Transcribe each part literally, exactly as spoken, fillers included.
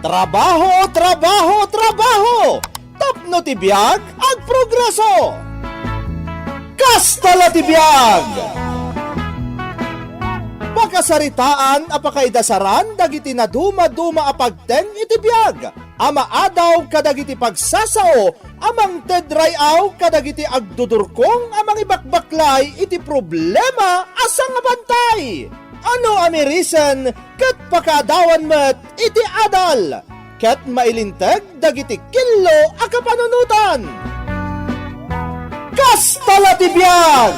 Trabaho, trabaho, trabaho! Tapno ti biag agprogreso! Kasta la ti biag! Pakasaritaan a pakaidasaran dagiti nadumaduma a pagteng iti biag a maadaw kadagiti pagsasao a mangted ray-aw kadagiti agdudurkong a mangibakbaklay iti problema a sangabantay. Ano a mirisen ket pakaadawan met iti adal ket mailinteg dagiti killo a kapanunotan. Kasta la ti biag!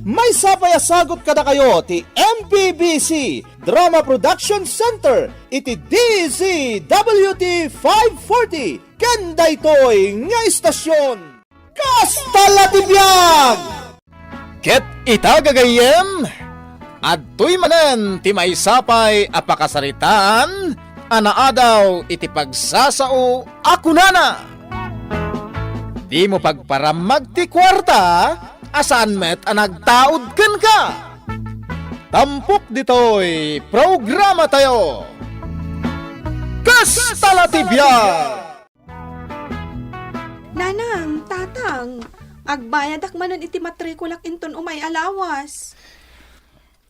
Maysa pay a sagut kadakayo ti M P B C Drama Production Center iti D Z W T five forty ken daytoy nga istasyon. Kasta la ti biag! Ket ita, gagayyem, adtoy manen ti maysa pay a pakasaritaan a naadaw iti pagsasao a kunana, "Dimo pagparammag ti kuarta a saan met a nagtaud kenka." Tampok ditoy programatayo. Kasta la ti biag! Nanang, Tatang, agbayadak manen iti matrikulak inton umay a lawas.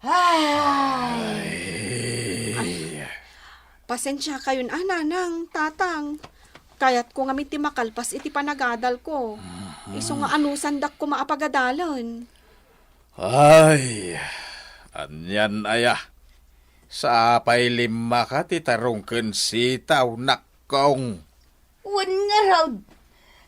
Ay. Ay. Pasensiakayon a, Nanang, Tatang. Kayatko ngamin ti makalpas iti panagadalko. Mhm. Isu nga anusandak koma a pagadalen. Ay, anian aya? Sapay limmaka ti tarong ken sitaw, nakkong. Wen ngarud.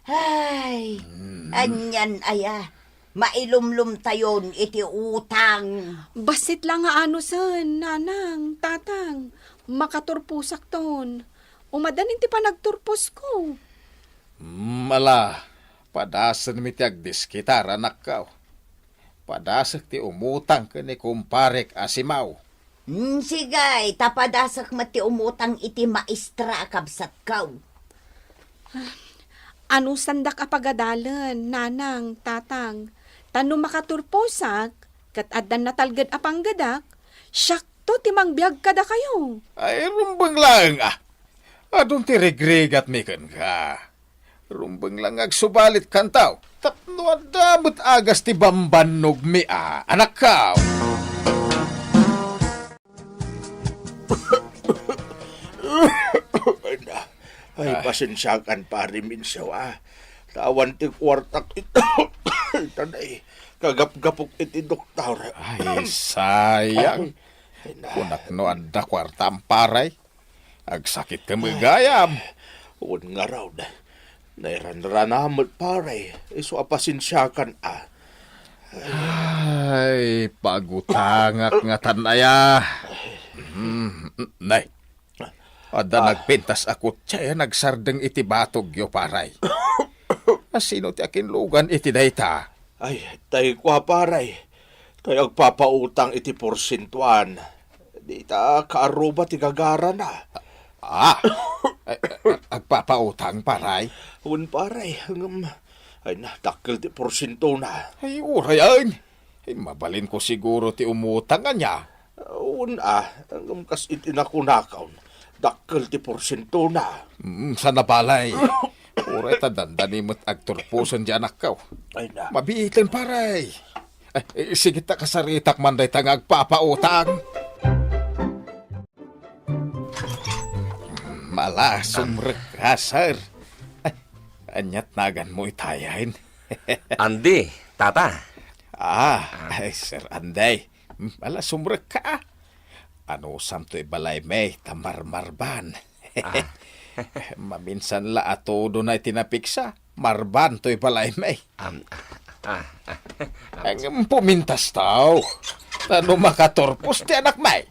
Ay, Mm. anian aya? Mailumlomtayon iti utang. Bassit la nga anusen, Nanang, Tatang. Makaturposakton. Umadan iti panagturposko. Mm, ala, padasenmi ti agdiskitar, anakko. Padasek ti umutang ken ni kumparek a si Mau. Hmm, sige, ta padasek met ti umutang iti maestra a kabsatko. Anusandak a pagadalen, Nanang, Tatang, ta no makaturposak, ket addan natalged a panggedak, siakto ti mangbiag kadakayo. Ay, rumbeng laeng, a. Adun ti rigrigatmi kenka. Rumbeng la nga agsubalit kantaw. Tapno adda met agas ti bambannogmi a, anakko. Ay, na. Ay, Ah. pasensiakan, Pare Minsaw, a. Awan ti kuartak ita. Ita na, e. Kagapgapok iti doktor. Ay, sayang. Ay, na. Kunak no adda kuartam, pare. Agsakit ka met gayam. Wen ngarud. Nairanrana met, pare. Isu a pasensiakan, a. Ay, pagutangak ngatan aya. Hmm, nay. Adda Ah. nagpintas a kotse a nagsardeng iti batogyo, pare. Asino ti akinlugan iti dayta? Ay, tay kua, pare. Tay agpapautang iti porsentuan. Dita kaarruba ti gagarana. Ah, eh, eh, agpapautang, pare? Wen, pare, ngem, ay na, dakkel ti porsientona. Ay, uray, ay. Ay, mabalinko siguro ti umutang ania. Wen, a, ngem kas iti nakunakon, dakkel ti porsientona. Mm, sana balay. Uray ta dandani met agturposen ti anakko. Ay na. Mabiiten, pare. Ay, eh, sige ta kasaritak man dayta nga agpapautang. Mala, sumrek ka, sir. Ay, aniat naganmo itayen? Andy, tata. Ah, ay, Sir Andy. Mala, sumrek ka, a. Anusam toy balaymi ta marmarban? Ah. Maminsan la a todo na iti napiksa, marban toy balaymi. Am, ah, ah, ah. Ngem pumintas taw. Ta no makaturpos ti anakmi,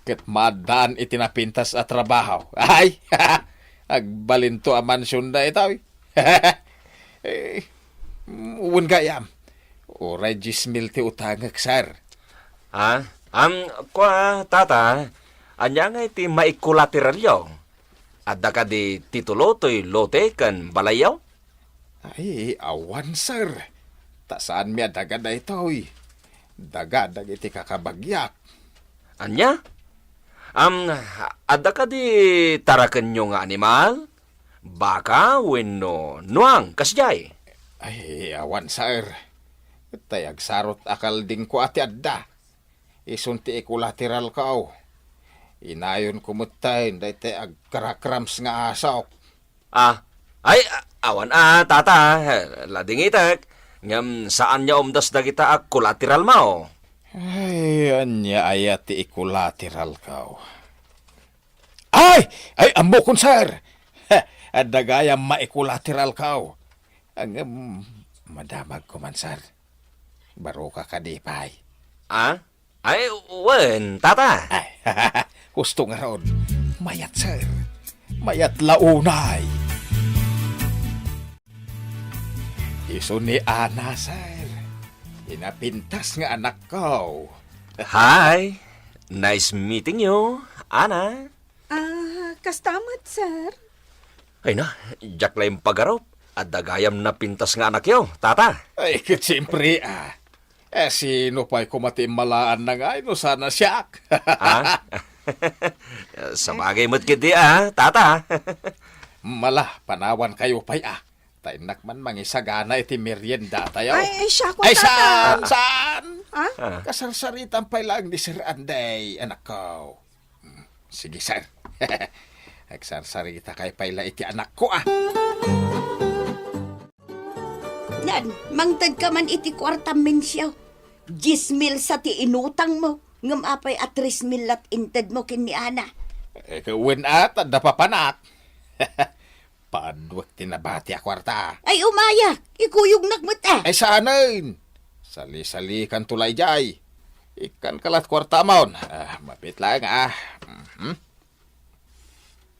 ket maaddaan iti napintas a trabaho. Ay, agbalinto a mansion daytoy. Eh, wen gayam, uray dies mil ti utangek, sir. Ah, am, kua, tata, ania ngay ti maikolateralyo? Adda kadi titulo toy lote ken balayyo? Ay, awan, sir. Ta saanmi a daga daytoy. Daga dagiti kakabagiak. Ania? Am, adda kadi tarakenyo nga animal? Baka wenno nuang, kasdiay? Ay, awan, sir. Tay agsarot a kaldingko a ti adda. Isun ti ikolateralko. Inayonko metten daytoy agkarakrams nga asok. Ah, ay, a-, awan a, tata. Ladingitek. Ngem saan nga umdas dagita a kolateralmo. Ay, ania aya ti ikolateralko? Ay! Ay, ammokon, sir! Adda gayam maikolateralko. Ngem, madamagko man, sir. Baroka kadi pay? Ah? Ay, wen, tata. Ay, husto ngarud. Mayat, sir. Mayat la unay. Isu ni Ana, sir. Ti napintas nga anakko. Hi. Nice meeting you, Ana. Ah, kasta met, sir. Ay na, diak la impagarup. Adda gayam napintas nga anakyo, tata. Ay, ket siyempre, ah. Eh, sino pay koma ti immalaanna ngay no saan a siak? Ah? Sabagay met ketdi, ah, tata. Mala, panawankayo pay, ah. Ta innak man mangisagana iti meriendatayo. Ay, ay, siak, Ay, tata. Saan? Saan? Ah? Ah. Kasarsaritam pay laeng ni Sir Anday, anakko. Hmm, sige, sir. Agsarsaritakay pay la iti anakko, ah. Nan, mangtedka man iti kuarta, Mencio. Dies mil sa ti inutangmo, ngem apay a tres mil lat intedmo ken ni Ana? Eh, wen a, ta adda papanak. Paduek ti nabati a kuarta. Ay, umayak! Ikuyognak met, ah! Ay, saanen! Sali-salikanto la idiay. Ikkanka lat kuartamon. Ah, mapit laeng, ah. Mhm.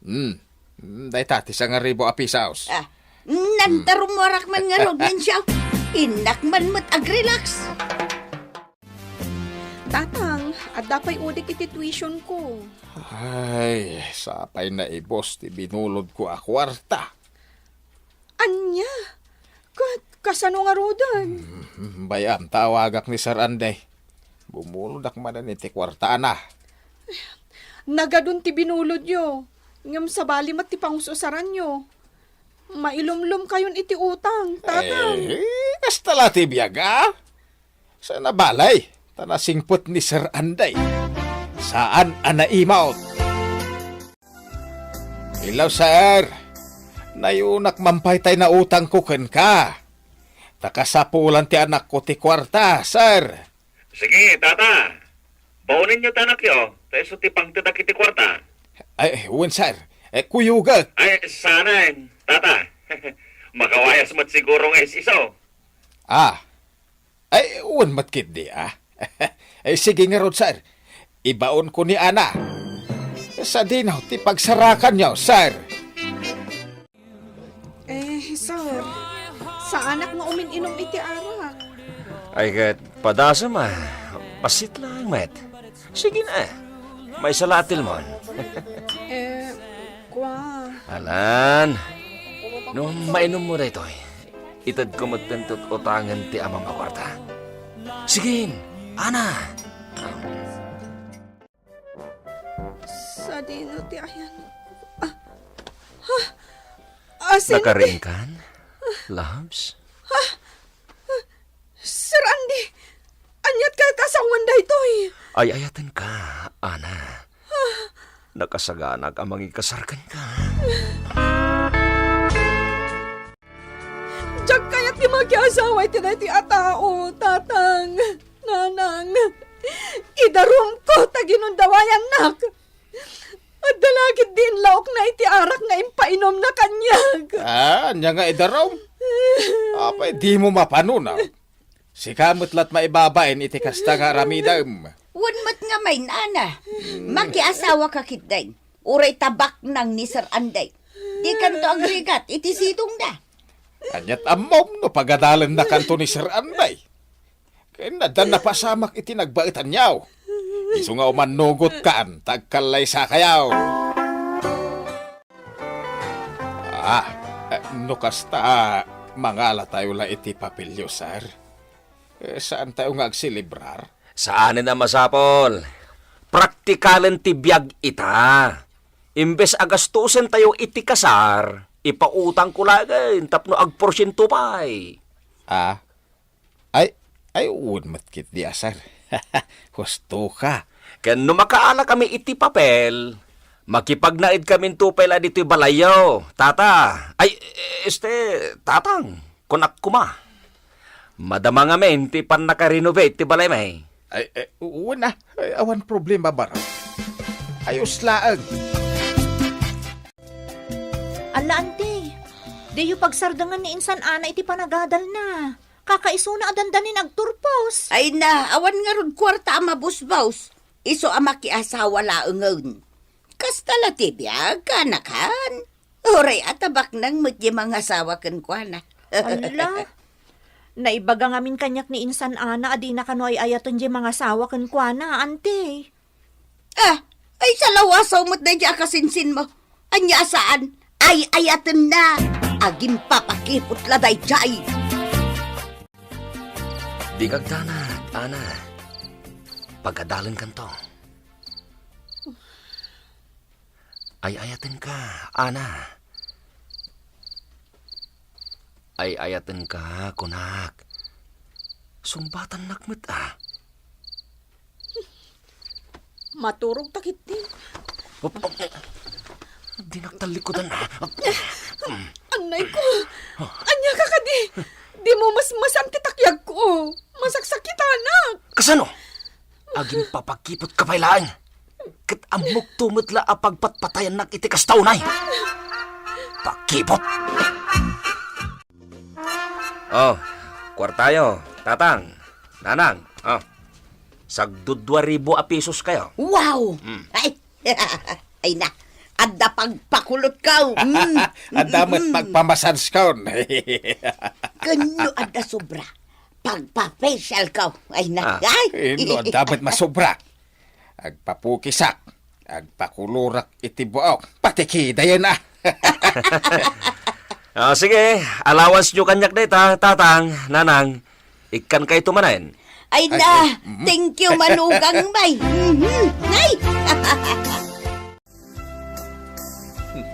Hmm. Hmm, dayta ti sangaribu a pisos. Ah, nandarummuarak man ngarud, Mencio. Innak man met agrelax. Tatang, adda pay udik iti tuition ko. Ay, sapay naibus ti binulodko a kuarta. Ania? Ket kasano ngaruden? Hmm, bay-am ta awagak ni Sir Anday. Bumulodak manen iti kuartana. Nagadun ti binulodyo, ngem sabali met ti pangus-usaranyo. Mailumlomkayon iti utang, Tatang. Eh, kasta la ti biag, a? Saan a balay, ta nasingpet ni Sir Anday. Saan a naimawt. Hello, sir. Nayunak man pay tay nautangko kenka. Ta kasapulan ti anakko ti kuarta, sir. Sige, tata. Baonenyo ti anakyo, ta isu ti pangtedak iti kuarta. Ay, wen, sir. Eh, kuyogek. Ay, saanen, tata. Makawayas met siguro nga is-isu. Ah. Ay, wen met ketdi, ah. Ay, sige ngarud, sir. Ibaonko ni Ana. Sadino ti pagsarakanyo, sir? Eh, sir, saanak nga umin-inum iti arak. Ay, ket padasem, a. Bassit laeng met. Sige na. Maysa la a tilmon. Eh, kua. Alan, no mainummo daytoy, itedko metten ti ut-utangen ti amam a kuarta. Sige, Ana. Sadino ti ayan? Ah, ha? Asin ti Nakaringkan, loves? Sir Andy, aniat kayat a sawen daytoy? Ay-ayatenka, Ana. Nakasaganak a mangikasar kenka. Diak kayat ti makiasawa iti daytoy a tao, Tatang, Nanang. Idarumko ta ginundawayannak. Adda la ketdi inlaokna iti arak nga impainumna kaniak. Ah, ania nga idarum? Apay, dimo mapanuna. Sika met lat maibabain iti kasta nga aramidem. Wen met nga mainana. Makiasawaka ketdin. Uray ta baknang ni Sir Anday. Dikanto agrigat iti sidongda. Aniat ammom no pagadalennakanto ni Sir Anday? Ken addan napasamak iti nagbaetanyo. Isu nga umannugotkan, ta agkallaysakayo. Ah, eh, no kasta, mangalatayo la iti papelyo, sir. Eh, saantayo nga agselebrar? Saanen a masapul. Praktikalen ti biag ita. Imbes a gastusentayo iti kasar, ipautangko laeng tapno agporsiento pay. Ah, ay, ay, wen met ketdi a, sir. Husto ka. Ken no makaalakami iti papel, makipagnaedkaminto pay la ditoy balayyo, tata. Ay, este, tatang, kunak koma. Madama ngamin ti pannaka-renovate ti balaymi. Ay, eh, wen a. Ay, awan problema, Baro. Ayos laeng. Alla, ante, diyo pagsardengen ni insan Ana iti panagadalna. Kakaisuna a dandanin agturpos. Ay na, awan ngarud kuarta a mabusbos. Isu a makiasawa laengen. Kasta la ti biag, kanakan. Uray a tabaknang met diay mangasawa kenkuana. Alla, naibaga ngamin kaniak ni insan Ana a dina kano ay-ayaten diay mangasawa kenkuana, ante. Ah, ay salawasaw met daydiay a kasinsinmo. Ania a saan? Ay-ayatenna. Agimpapakipot la daydiay. Dika agdanag, Ana. Pagadalenkanto. Ay-ayatenka, Ana. Ay-ayatenka, kunak. Sungbatannak met, a. Maturog ta ketdi. Op, op. Dinak tallikudan, a. Annay ko. Ania ka kadi? Dimo masmasan ti takyag ko. Masaksakitanak. Kasano? Agimpapakipot ka pay laeng. Ket ammokto met la a pagpatpatayannak iti kasta unay. Pakipot. Oh, kuartayo, tatang, nanang, oh. Sagdudua ribu a pesos kayo. Wow! Mm. Ay, ay na, adda pagpakulotko. Mm. Adda met Mm. pagpamasanskon. Ken no adda sobra, pagpa-facialko. Ay na, Ah. Ay. Eh, no adda met masobra, agpapukisak, agpakulorak iti buok, pati kidayen, a. Ah, sige, allowance nyo kaniak dayta, tatang, nanang. Ikkan kayto manen. Ay Ay, na, ay, mm. Thank you, manugang, bay. Mhm. Ay!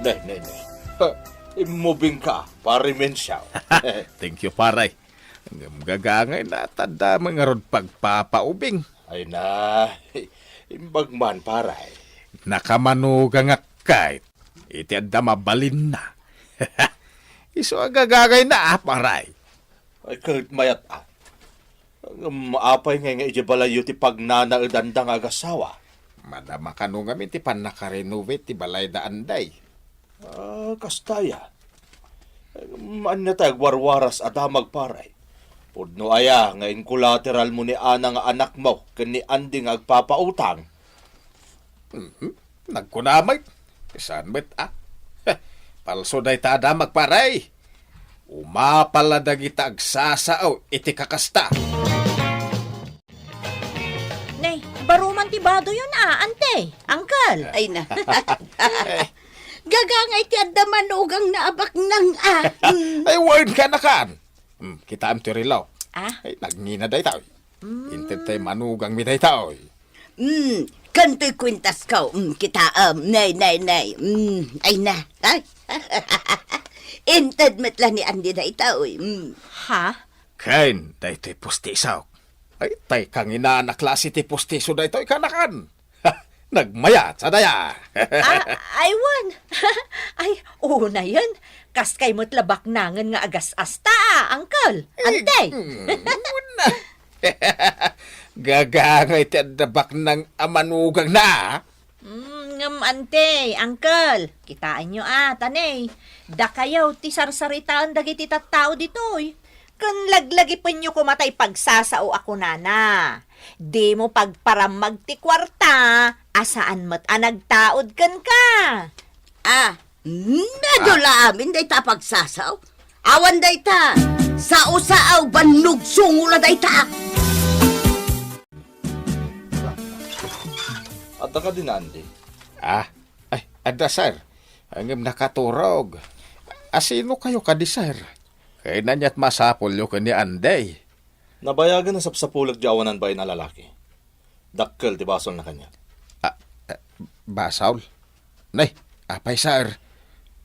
Nay, nay, nay. Ha, immubing ka, pare Mensiaw. Thank you, pare. Ngem gagangay na, tadda mangarod pagpapaubing. Ay na, imbag man, pare. Nakamanugangak kay iti adda mabalinna. Isu a gagangay na, a, pare. Ay, ket mayat, a. Ngem apay ngay nga idiay balayyo ti pagnanaedanda nga agasawa? Madama kano ngamin ti pannaka-renovate ti balayda, Anday. Ah, kasta ya. Ngem ania tay agwarwaras a damag, pare? Pudno aya nga inkolateralmo ni Ana nga anakmo ken ni Andy nga agpapautang? Mhm. Nagkuna met. Saan met, a? Palso dayta a damag, pare. Umapal a dagita agsasao iti kakasta. Nay, baro man ti badoyon, a, ante, uncle. Ay na. Gagangay ti adda manugangna a baknang, a. Mm. Ay, wen, kanakan. Mm, kitaem ti relo. Ah? Ay, nagngina dayta. Mm. Inted tay manugangmi dayta, oy. Mm, kantoy kuentasko. Mm, kitaem. Nay, nay, nay. Mm, ay na. Ay. Inted met la ni Andy dayta, oy. Mm. Ha? Ken, daytoy pustisok. Ay, tay kanginana a klase ti pustiso daytoy, kanakan. Nagmayat, sadaya. Ah, ay, wen. Ay, unayen. Kas kay met la baknangen nga agas-asta, a, uncle. Ante. Mm, una. Gagangay ti adda baknang a manugangna, a. Mm, ngem ante, uncle, kitaenyo, a, tanay, dakayo ti sarsaritaen dagiti tattao ditoy. Ken laglagipenyo koma tay pagsasao a kunana, "Dimo pagparammag ti kuarta, a saan met a nagtaud kenka." Ah, nadula amin dayta a pagsasao. Awan dayta, sao-sao, bannog sungo la dayta. Adda kadi ni Andy? Ah, ay, adda, sir. Ngem nakaturog. Asino kayo kadi, sir? Kay naniat masapulyo ken ni Andy. Nabayagan a sapsapulek di awanan bain a lalaki. Dakkel ti basolna kaniak. Basol. Nay, apay, sir?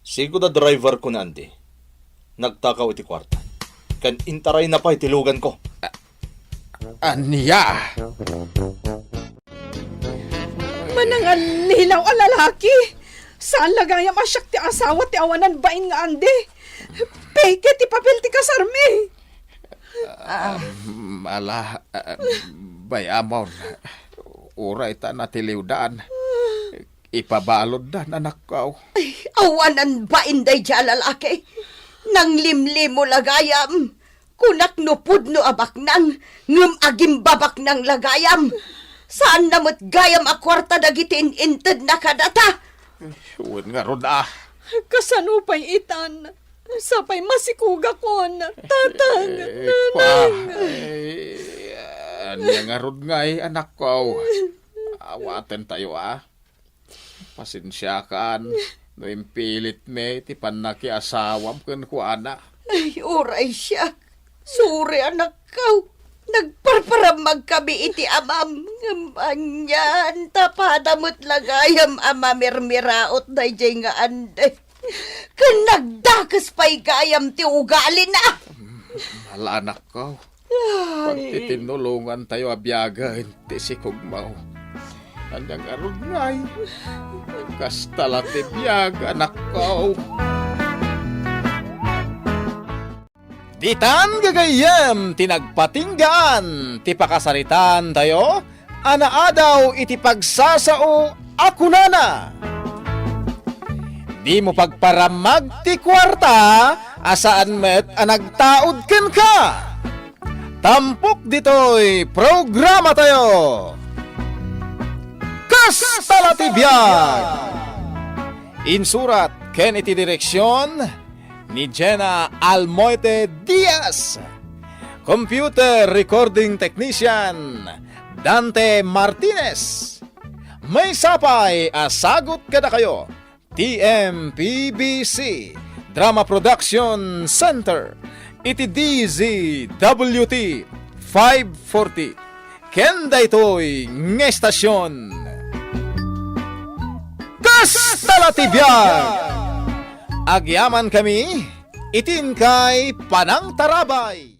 Sigud a driver ko ni Andy. Nagtakaw iti kuarta. Ken intarayna pay ti lugan ko. Ania? Manangallilaw a lalaki! Saan la gayam a siak ti asawa ti awanan bain nga Andy. Peke ti papel ti kasarmi. Ah, ala, ah, bay-amon. Uray ta natiliwdan. Ipabaluddan, anakko. Ay, awanan bain daydiay a lalaki. Nanglimlimo la gayam. Kunak no pudno a baknang, ngem agimbabaknang la gayam. Saanna met gayam a kuarta dagiti in-intedna kadata. Wen ngarud a. Kasano pay itan? Sapay masikugakon, tatang, eh, nanang. Pa, eh, ania ngarud ngay, anakko? Awatentayo, a. Pasensiakan no impilitmi ti pannakiasawam kenkuana. Ay, uray siak. Sorry, anakko. Nagparparammagkami iti amam. Ngem anian, ta pada met la gayam a mamirmiraot daydiay nga Andy. Ken nagdakes pay gayam ti ugalina. Ala, anakko. Ay. Pagtitinnulongantayo a biagen ti sikugmo. Ania ngarud ngay? Kasta la ti biag, anakko. Ditan gagayyem ti nagpatinggaan ti pakasaritaan tayo a naadaw iti pagsasao a kunana, "Dimo pagparammag ti kuarta a saan met a nagtaud kenka." Tampok ditoy programa tayo. Kasta la ti biag. Insurat ken iti direksion ni Jenna Almoite Diaz. Computer recording technician, Dante Martinez. Maysa pay a sagut kadakayo, T M P B C Drama Production Center, iti D Z W T five forty. Ken daytoy nga estasion, Kasta la ti biag! Agyamankami iti inkay panangtarabay.